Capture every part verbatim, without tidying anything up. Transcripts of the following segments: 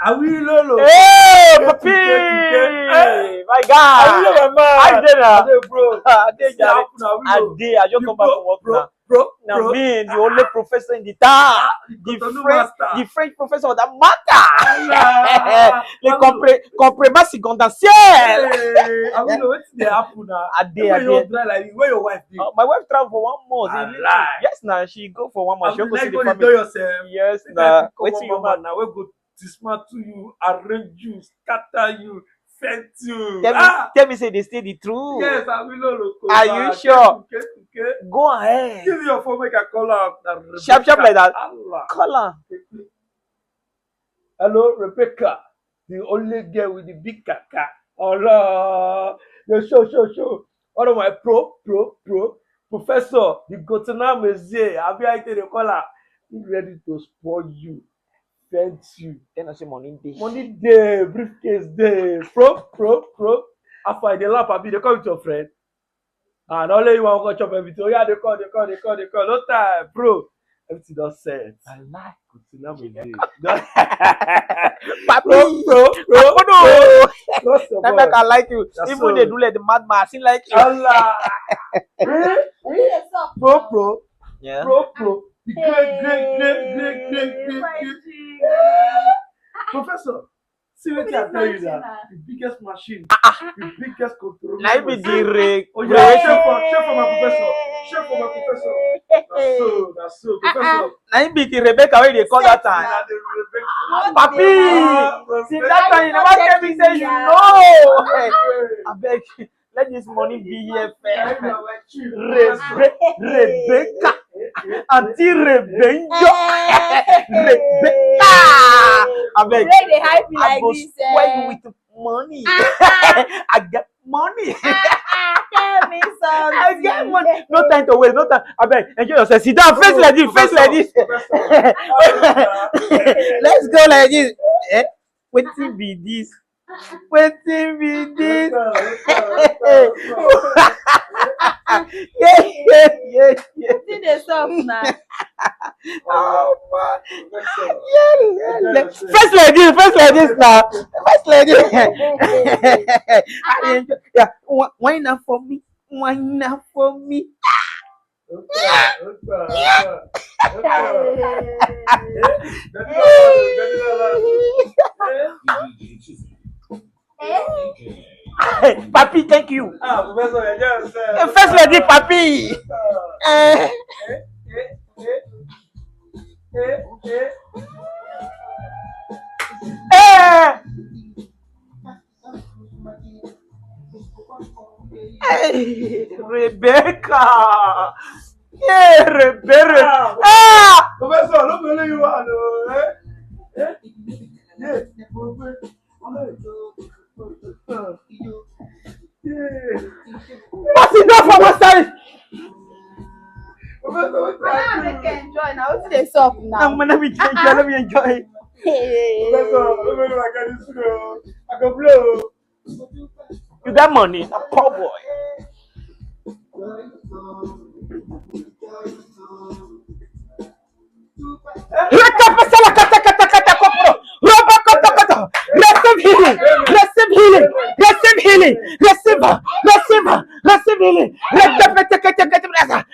Awilolo. Hey, Papi! Hey, my guy. Awilolo, my man. How you dey now? Hey, bro. I dey Wetin jare. happen, Awilolo? I dey. I just come back from work Bro, now. bro, Now bro. Me, the only professor in the town. The Cotonou French, master. The French professor of that matter. Allah. Le compre, compre ma seconda ciel. Hey, Awilolo, wetin dey happen now? I dey, I Where your dey. Dry like this? Where your wife dey? Uh, my wife travel for one month. She Allah. live- Yes, now she go for one month. She Awilolo, go see like the what you family. Tell yourself. Yes, Make now. I pick common Wetin you mama want? Now we go dismantle you, arrange you, scatter you, fence you. Tell me, Ah! Tell me, say they say the truth. Yes, Awilolo. Are you sure? Okay, okay. Go ahead. Give me your phone, make I call her. Na Sharp, sharp Rebecca. Like that. Allah. Call her. Hello, Rebecca, the only girl with the big kaka. Allah. The show, show, show. One of my pro, pro, pro, professor, the Gotena Mezie, Abi I take the caller. He ready to spoil you, fence you. Then I say money dey. Money dey, briefcase dey. Pro, pro, pro. After the lap, Abi, they come with your friend. And only you want to chop everything. Oh, yeah, they call, they call, they call, they call. No time, bro. Everything don set. I like. Gotena Mezie. Papi. Pro, pro, pro, Oh, no. Trust your That boy. make I like you. That's Even so. They do like the madman. I still like you. Allah. Eh? Wetin dey sup? Pro, pro, Yeah. pro, pro. The great, great, great, great, great, great, My great. G. Professor, see Who be what I this tell you machine now. na? The biggest machine. Ah, ah. The biggest control. Now you be the rig. Oh, yeah, shake for, shake for my professor. Shake for my professor. That's so, that's so, Ah, ah. professor. Now you be the Rebecca wey they call that Set time. na. Now the Rebecca. What Papi. dey Ah, Since Rebecca. that time you never tell me say you know. Hey. I beg. Let this money be here first. Rebe- Rebecca. Auntie Rebenjo. Rebecca. I beg. Where they hype me I like go this? Spoil Eh? You with money. Ah, ah, I get money. ah, ah, tell me something. I get money. No time to waste. No time. I beg. Enjoy yourself. Sit down. Face like this. Face like this. Let's go like this. Eh? Wetin be this? Wetin be this? Yeah, yeah, yeah, yeah. Wetin dey sup na? Oh, man. Yeah, yeah, yeah. Face like this, face like this now. Face like this. I dey enjoy. Yeah, wine am for me. Wine am for me. Eh? Papi, thank you. Ah, professor, enjoy yourself. Eh, face like this, papi. Eh. Eh, eh, eh, eh. Eh. Hey, Rebecca. Yeah, Rebecca. Ah. Ah. Professor, no be only you one o, eh? Eh? Yeah. Yeah. What's enough for my side? Professor, what Now time? Make I enjoy now. Wetin dey sup Now, now? man, let me enjoy. Let me enjoy. Hey. Professor, no be only I get this o. I go blow. You got money, a poor boy. Receive healing, receive healing, receive healing, receive, receive, receive healing. Receive healing, receive,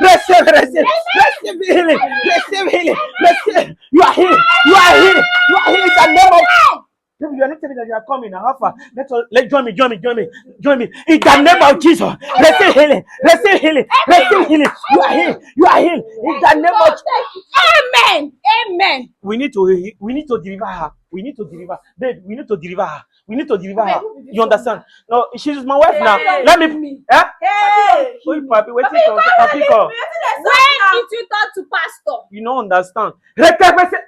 receive, receive, receive healing, receive healing, receive. You are healed, you are healed, you are healed in the name of. Baby, you are not telling me that you are coming now. How far? Let's all, let join me, join me, join me, join me. In the name of Jesus, receive healing, receive healing, receive healing. You are healed, you are healed. In the name of. Amen. Amen. We need to, we need to deliver her. We need to deliver, babe. We need to deliver her. We need to deliver her. You understand? No, she's my wife now. Let me. Eh? Hey. Wait, papi, wait. Papi, you come Papi, leave come. Me. Wetin dey sup now? When did you turn to pastor? You don't understand.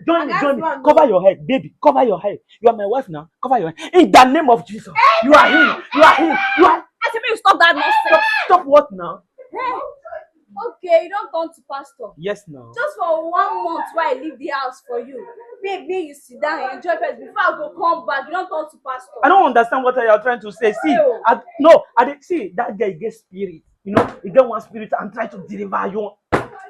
Join me, join me. Cover your head, baby. Cover your head. You are my wife now. Cover your head. In the name of Jesus. You are healed. You are healed. You are. I say make you stop that nonsense. Stop, stop what now? Hey. Okay, you don turn to pastor. Yes, now. Just for one month wey I leave the house for you. Babe, make you sit down, enjoy first before I go come back. You don turn to pastor. I don't understand what you are trying to say. See, I, no, I did see that guy get spirit. You know, he get one spirit and try to deliver you.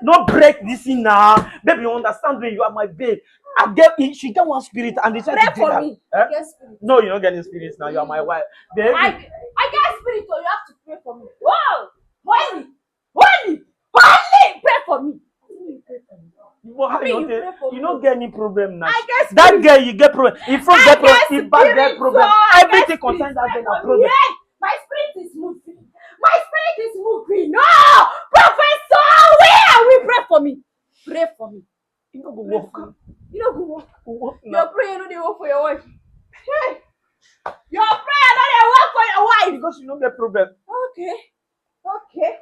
No break this thing now. Baby, you understand me? You are my babe. I get, she get one spirit and they try Pray to do for that. Me. Eh? Get spirit. No, you don't get any spirit now. You are my wife. Baby, I, I get spirit, so you have to pray for me. Whoa! Holy! Holy! Holy! Pray for me. Pray for me. But how Me, you, you dey- pray for you me. Don't get any problem now. I get That spirit. Girl, you get problem. If front I get problem, get if back get spirit, problem, oh, I everything get concern spirit. that girl Pray na for problem. Me. Hey, my spirit is moving. My spirit is moving. No! Professor, where are we? Pray for me. Pray for me. You no go Pray work. for me. You no go work. Go work Your now. Prayer no dey work for your wife. Hey! Your prayer no dey work for your wife. Because you no get problem. Okay. Okay.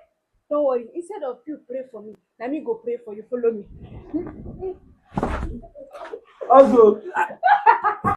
Don't worry. Instead of you pray for me, let me go pray for you. Follow me. Also,